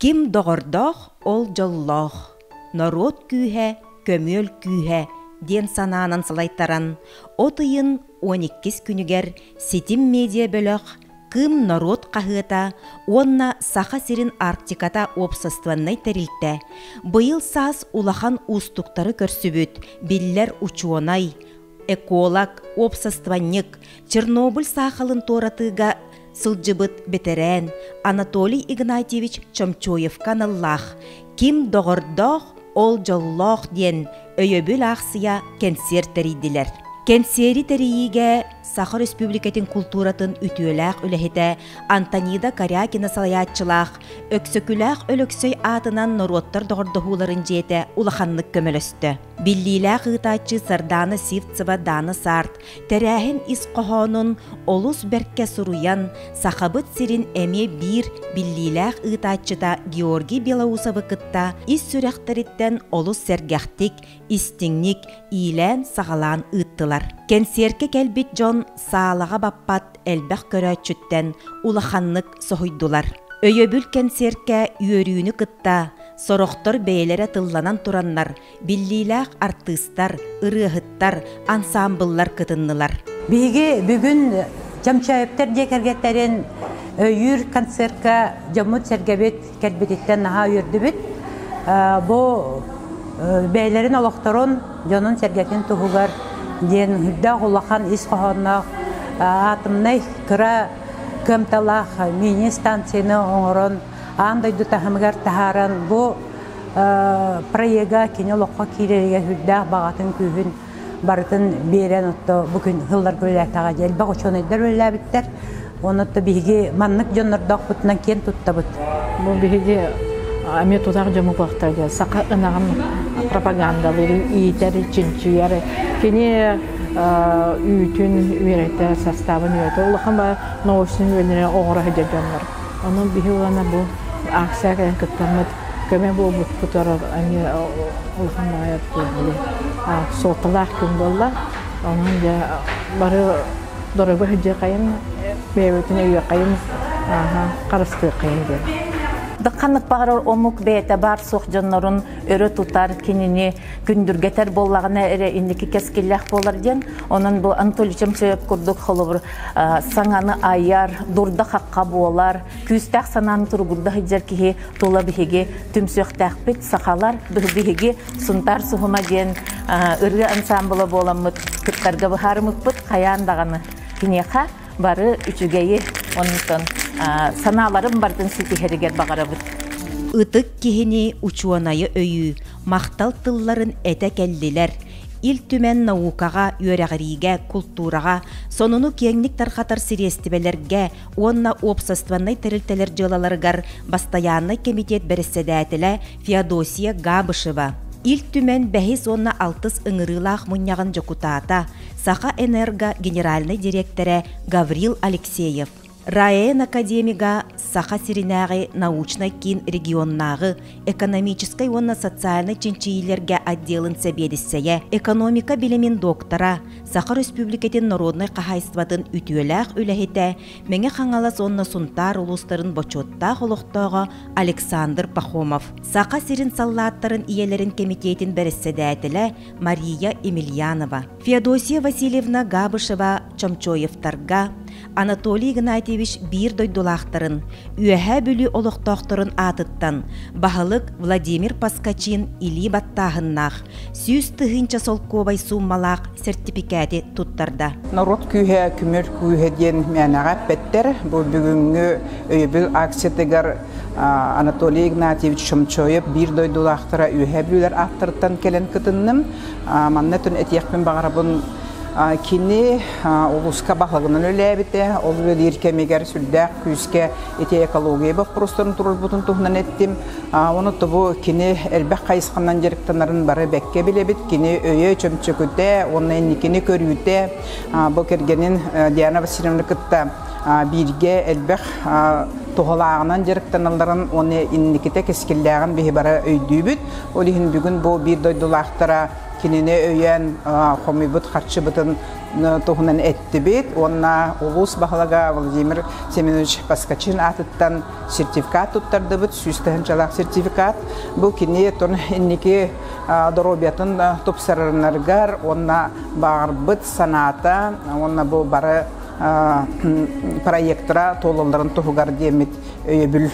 Ким доҕордоох, ол дьоллоох, норуот күүһэ, көмүөл күүһэ диэн санаанан салайтаран, от ыйын 12-ис күнүгэр Ситим медиа-бөлөх Кыым норуот хаһыата уонна Саха сирин Арктиката уопсастыбаннай тэрилтэ быйыл саас улахан уустуктары көрсүбүт биллэр учуонай, эколог, уопсастыбанньык, Чернобыль саахалын туоратыыга сылдьыбыт бэтэрээн Анатолий Игнатьевич Чомчоевка аналлаах «Ким доҕордоох, ол дьоллоох» диэн өйөбүл аахсыйа кэнсиэр тэрийдилэр. Кэнсиэри тэрийиигэ Саха Өрөспүүбүлүкэтин култууратын үтүөлээх үлэһитэ Антонида Корякина салайааччылаах Өксөкүлээх Өлөксөй аатынан норуоттар доҕордоһууларын дьиэтэ улаханнык көмөлөстө. Биллиилээх ыытааччы Сардаана Сивцева Даана Сарт тэрээһин ис хоһоонун олус бэркэ суруйан, Сахабыт сирин эмиэ биир биллиилээх ыытааччыта Георгий Белоусовы кытта ис сүрэхтэриттэн олус сэргэхтик, истиҥник иилээн-саҕалаан ыыттылар. Кэнсиэркэ кэлбит дьон саалаҕа баппат элбэх көрөөччүттэн улаханнык соһуйдулар. Өйөбүл кэнсиэркэ үөрүүнү кытта сорохтор бэйэлэрэ тылланан тураннар биллиилээх артыыстар, ырыаһыттар, ансаамбыллар кытыннылар. Биһиги бүгүн Чамчаевтар дьиэ кэргэттэрин өйүүр концертка дьоммут-сэргэбит кэлбититтэн наһаа үөрдүбүт. Бу бэйэлэрин олохторун, дьонун-сэргэтин туһугар диэн үрдээх улахан ис хоһоонноох атомнай кыра кыамталаах мини-станцияны оҥорон аан дойду таһымыгар таһааран бу проега кини олоххо киирэригэр үрдээх баҕатын күүһүн барытын биэрэн отто бу күн сылларга үлэлээтэҕэ дьэ элбэх учуонайдар үлэлээбиттэр уонна отто биһиги маннык дьоннордоохпутунан киэн туттабыт. Бу биһиги эмиэ тутаах дьоммутуохтар саха ынаҕын пропагандалыыр, иитэр, чинчийэр. Кини үүтүн үөрэтэ, састаабын үөрэтэ. Улахан ба научный үөннэри оҥоро сылдьар дьоннор. Онон биһи уонна бу акция кэлэн кыттаммыт көмө буолбуппутар эмиэ улахан баҕайы суолталаах күн буолла. Онон дьэ бары дорогой сылдьыахайын, бэйэбитин өйүөххэйин, харыстыаххайын диэн. Ханнык баҕарар омук бэйэтэ баар суох дьоннорун өрө тутар, кинини күндүргэтэр буоллаҕына эрэ инники кэскиллээх буолар диэн. Онон бу Анатолий Чемчоев курдук холобур саҥаны айар, дурда-хахха буолар, күүстээх санааны туругурда сылдьар киһи тула биһиги түмсүөхтээхпит сахалар биһиги Сунтаар суһума диэн ырыа ансаамбыла буоламмыт кыттарга быһаарыммыппыт хайаан даҕаны киниэхэ бары үчүгэйи онтон санааларын барытын ситиһэригэр баҕарабыт. Ытык киһини учуонайы өйүү, махтал тылларын этэ кэллилэр. Ил Түмэн наукаҕа, үөрэҕириигэ, култуураҕа, сонуну киэҥник тарҕатар сириэстибэлэргэ уонна уопсастыбаннай тэрилтэлэр дьыалаларыгар бастайааннай кэмитиэт бэрэссэдээтэлэ Феодосия Габышева, Ил Түмэн бэһис уонна алтыс ыҥырыылаах мунньаҕын дьокутаата, Саха-Энерго генеральнай дириэктэрэ Гаврил Алексеев, РАЭН академига Саха сиринээҕи научнай киин регионнааҕы экономическай уонна социальнай чинчийиилэргэ отделын сэбиэдиссэйэ, экономика билимин доктора, Саха Өрөспүүбүлүкэтин народнай хаһаайыстыбатын үтүөлээх үлэһитэ, Мэҥэ Хаҥалас уонна Сунтаар улуустарын бочуоттаах олохтооҕо Александр Пахомов, Саха сирин саллааттарын ийэлэрин кэмитиэтин бэрэссэдээтэлэ Мария Емельянова, Феодосия Васильевна Габышева Чомчоевтарга, Анатолий Игнатьевич биир дойдулаахтарын, Үөһээ Бүлүү олохтоохторун аатыттан баһылык Владимир Поскачин илии баттааһыннаах 100 000 солкуобай сууммалаах сэртипикээти туттарда. Норуот күүһэ, күмүр күүһэ диэн мээнэҕэ эппэттэр. Бу бүгүҥҥү өйөбүл акциятыгар Анатолий Игнатьевич Чомчоев биир дойдулаахтара Үөһээ Бүлүүлэр ааттарыттан кэлэн кытынным. Манна түн этиэхпин баҕарабын кини улууска баһылыгынан үлэлээбитэ. Ол үлэлиир кэмигэр сүрдээх күүскэ ити экология боппуруостарын туруорбутун туһунан эттим. Ону тобу кини элбэх хайысханан дьарыктанарын бары бэккэ билэбит. Кини өйө чөмчөкүтэ уонна инникини көрүүтэ бу кэргэнин Диана Васильевна кытта бииргэ элбэх туһалааҕынан дьарыктаналларын уонна инникитэ кэскиллээҕин биһи бары өйдүүбүт. Ол иһин бүгүн бу биир дойдулаахтара кинини өйөөн хомуйбут харчыбытын туһунан эттибит уонна улуус баһылыга Владимир Семенович Поскачин аатыттан сертификат туттардыбыт, 100 тыһыынчалаах сертификат. Бу кини тон инники доруобуйатын тупсарарынаргар уонна баҕарбыт санаата уонна бу бары проекттара туолалларын туһугар диэммит өйөбүл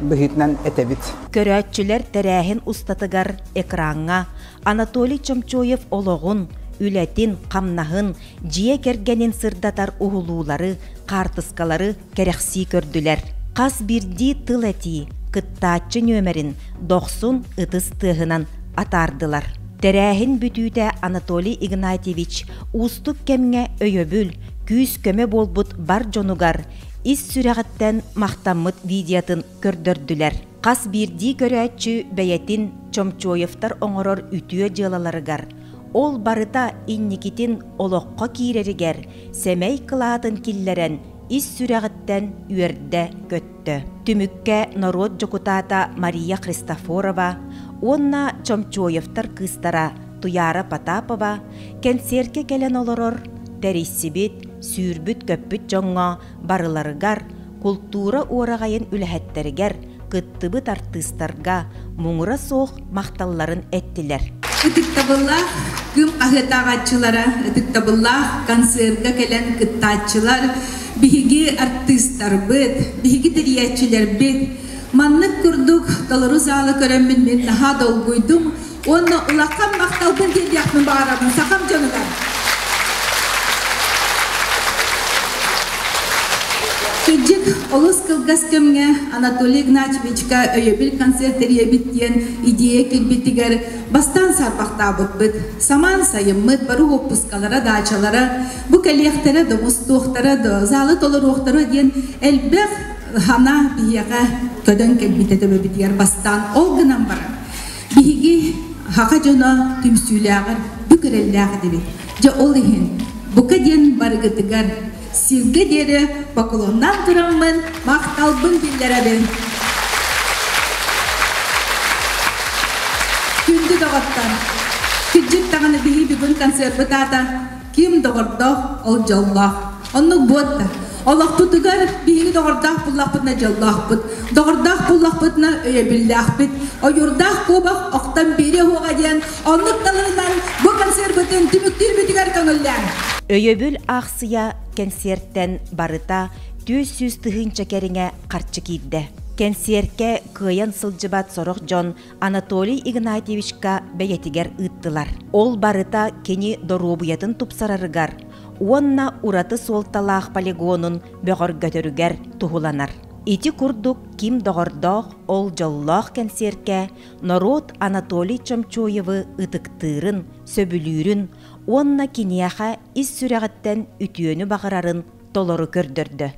быһыытынан этэбит. Көрөөччүлэр тэрээһин устатыгар экраҥҥа Анатолий Чомчоев олоҕун, үлэтин, хамнаһын, дьиэ кэргэнин сырдатар уһулуулары, хаартыскалары кэрэхсии көрдүлэр. Хас биирдии тыл этии, кыттааччы нүөмэрин дохсун ытыс тыаһынан атаардылар. Тэрээһин бүтүүтэ Анатолий Игнатьевич уустук кэмҥэ өйөбүл, күүс-көмө буолбут бар дьонугар ис сүрэҕиттэн махтаммыт видеотын көрдөрдүлэр. Хас биирдии көрөөччү бэйэтин Чомчоевтар оҥорор үтүө дьыалаларыгар, ол барыта инникитин олоххо киирэригэр сэмэй кылаатын киллэрэн ис сүрэҕиттэн үөрдэ-көттө. Түмүккэ норуот дьокутаата Мария Христофорова уонна Чомчоевтар кыыстара Туяра Потапова кэнсиэркэ кэлэн олорор, тэрийсибит, сүүрбүт-көппүт дьоҥҥо барыларыгар, култуура уораҕайын үлэһиттэригэр, кыттыбыт артыыстарга муҥура суох махталларын эттилэр. Ытыктабыллаах Кыым хаһыат ааҕааччылара, ытыктабыллаах концерка кэлэн кыттааччылар, биһиги артыыстарбыт, биһиги тэрийээччилэрбит, маннык курдук толору залы көрөммүн мин наһаа долгуйдум уонна улахан махталбын тиэрдиэхпин баҕарабын сахам дьонугар. Кырдьык, олус кылгас кэмҥэ Анатолий Игнатьевичка өйөбүл концерт тэрийэбит диэн идея киирбитигэр бастаан саарбахтаабыппыт. Самаан сайыммыт, бары уоппускалара, даачалара, бу кэлиэхтэрэ да, мустуохтара да, залы толоруохтара диэн элбэх санаа биһиэхэ көтөн кэлбитэ төбөбүтүгэр бастаан. Ол гынан баран, биһиги саха дьоно түмсүүлээҕэр бүк эрэллээх этибит. Дьэ ол иһин, бука диэн барыгытыгар сиргэ диэри поклоннаан тураммын махталбын биллэрэбин. Күндү доҕоттор, кырдьык даҕаны биһи бүгүн концерпыт аата «Ким доҕордоох, ол дьоллоох». Оннук буотта. Олохпутугар биһиги доҕордоох буллахпытына дьоллоохпут. Доҕордоох буллахпытына өйөбүллээхпит. Ойуурдаах куобах охтон биэриэ уоҕа диэн оннук таларынан бу концерпытын түмүктүүрбүтүгэр көҥүллээҥ. Өйөбүл аахсыйа кэнсиэртэн барыта 400 тыһыынча кэриҥэ харчы киирдэ. Кэнсиэркэ кыайан сылдьыбат сорох дьон Анатолий Игнатьевичка бэйэтигэр ыыттылар. Ол барыта кини доруобуйатын тупсарарыгар уонна ураты суолталаах полигонун бөҕөргөтөрүгэр туһуланар. Ити курдук ким доҕордоох ол дьоллоох кэнсиэркэ норуот Анатолий Чомчоевы ытыктыырын, сөбүлүүрүн уонна киниэхэ ис сүрэҕиттэн үтүөнү баҕарарын толору көрдөрдө.